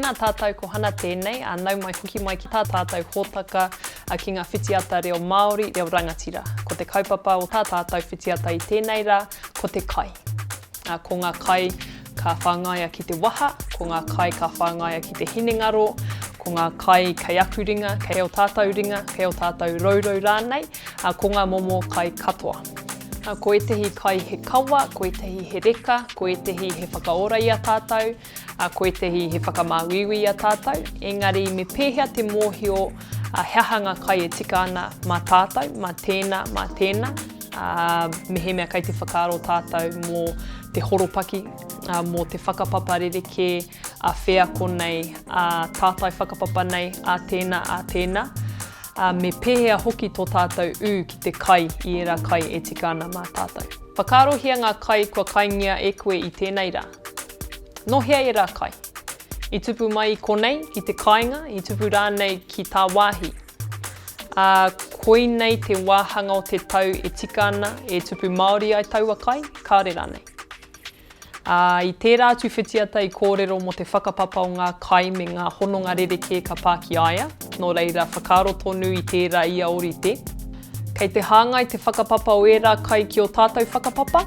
Tēnā tātou, ko Hana tēnei, ā, nau mai hoki mai ki tā tātou hōtaka ki ngā whitiata reo Māori, reo rangatira. Ko te kaupapa o tā tātou whitiata i tēnei rā, ko te kai. Ā, ko ngā kai ka whāngaia ki te waha, ko ngā kai ka whāngaia ki te hinengaro, ko ngā kai kei aku ringa, kei ō tātou ringa, kei ō tātou rourou rānei, ā, ko ngā momo kai katoa. Ā, ko ētahi kai he kawa, ko ētahi he reka, ko ētahi he whakaora i a tātou, ā, ko ētahi he whakamāuiui i a tātou, engari me pēhea te mōhio he aha ngā kai e tika ana mā tātou, mā tēnā, mā tēnā, ā, mehemea kei te whakaaro tātou mō te horopaki, ā, mō te whakapapa rerekē, ā-wheako nei, ā-tātai whakapapa nei, ā tēnā, ā tēnā, ā, me pēhea hoki tō tātou ū ki te kai i ērā kai e tika ana mā tātou. Whakaarohia ngā kai kua kaingia e koe i tēnei rā. Nō hea ērā kai? I tupu mai i konei, i te kāinga, i tupu rānei ki tāwāhi? Ā, koinei te wāhanga o te tau e tika ana, e tupu māori ai taua kai, kāore rānei? Ā, i tērā atu whitiata i kōrero mō te whakapapa o ngā kai me ngā hononga rerekē ka pā ki a ia, nō reira, whakaaro tonu i tērā ia ōrite. Kei te hāngai te whakapapa o ērā kai ki ō tātou whakapapa?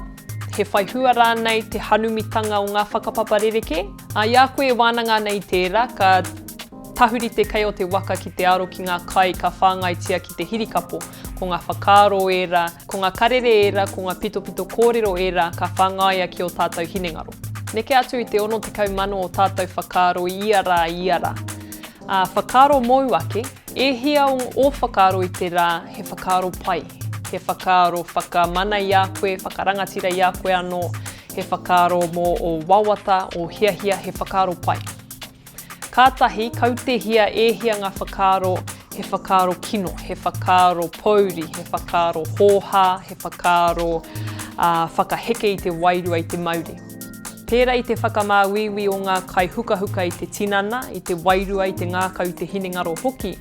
He whai hua rānei te hanumitanga o ngā whakapapa rerekē? Ā, i a koe e wānanga ana i tērā, ka tahuri te kei o te waka ki te aro ki ngā kai ka whāngaitia ki te hirikapo. Ko ngā whakaaro ērā, ko ngā karere ērā, ko ngā pitopito kōrero ērā ka whāngaia ki ō tātou hinengaro. Neke atu i te 60,000 o tātou whakaaro i ia rā, i ia rā. Ā, whakaaro mōu ake, E hia o ō whakaaro i te rā he whakaaro pai, he whakaaro whakamana i a koe, whakarangatira i a koe anō, he whakaaro mō ō wawata, ō hiahia, he whakaaro pai. Kātahi, kautehia e hia ngā whakaaro he whakaaro kino, he whakaaro pōuri, he whakaaro hōhā, he whakaaro whakaheke i te wairua, i te mauri. Pērā i te whakamāuiui o ngā kai hukahuka i te tinana, i te wairua, i te ngākau, i te hinengaro hoki,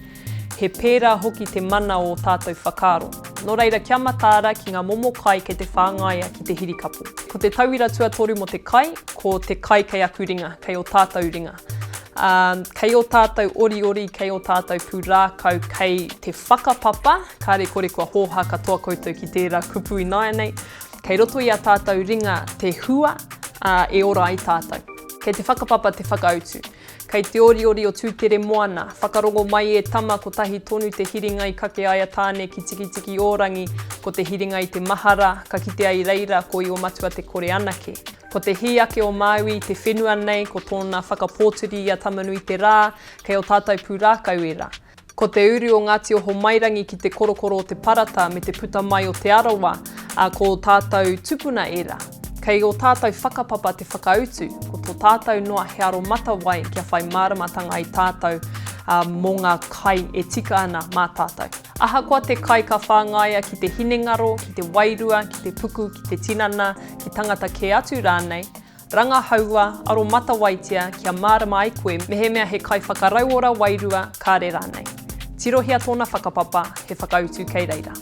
he pērā hoki te mana o ō tātou whakaaro. Nō reira, kia mataara ki ngā momo kai kei te whāngaia ki te hirikapo. Ko te tauira tuatoru mō te kai, ko te kai kei aku ringa, kei ō tātou ringa. Ā, kei ō tātou oriori, kei ō tātou pūrākau, kei te whakapapa, kāre kore kua hōhā katoa koutou ki tērā kupu ināianei, Kei roto i a tātou ringa te hua, ā, e ora ai tātou. Kei te whakapapa te whakautu. Kei te oriori o Tūteremoana, whakarongo mai e tama kotahi tonu te hiringa i kake ai a Tāne ki Tikitiki-ō-rangi, ko te hiringa i te mahara, ka kitea i reira ko Io-matua te kore anake. Ko te hī ake o Māui i te whenua nei, ko tōna whakapōturi i a Tamanui-te-rā, kei ō tātou pūrākau ērā. Ko te uru o Ngāti Ohomairangi ki te korokoro o te parata me te puta mai o Te Arawa, ā, ko ō tātou tupuna ērā. Kei ō tātou whakapapa te whakautu, ko tō tātou noa he aro matawai kia whai māramatanga ai tātou, ā, mō ngā kai e tika ana mā tātou. Ahakoa te kai ka whāngaia ki te hinengaro, ki te wairua, ki te puku, ki te tinana, ki tangata kē atu rānei, Rangahaua, aromatawaitia kia mārama ai koe mehemea he kaiwhakarauora wairua, kāre rānei. Tirohia tōna whakapapa, he whakautu kei reira.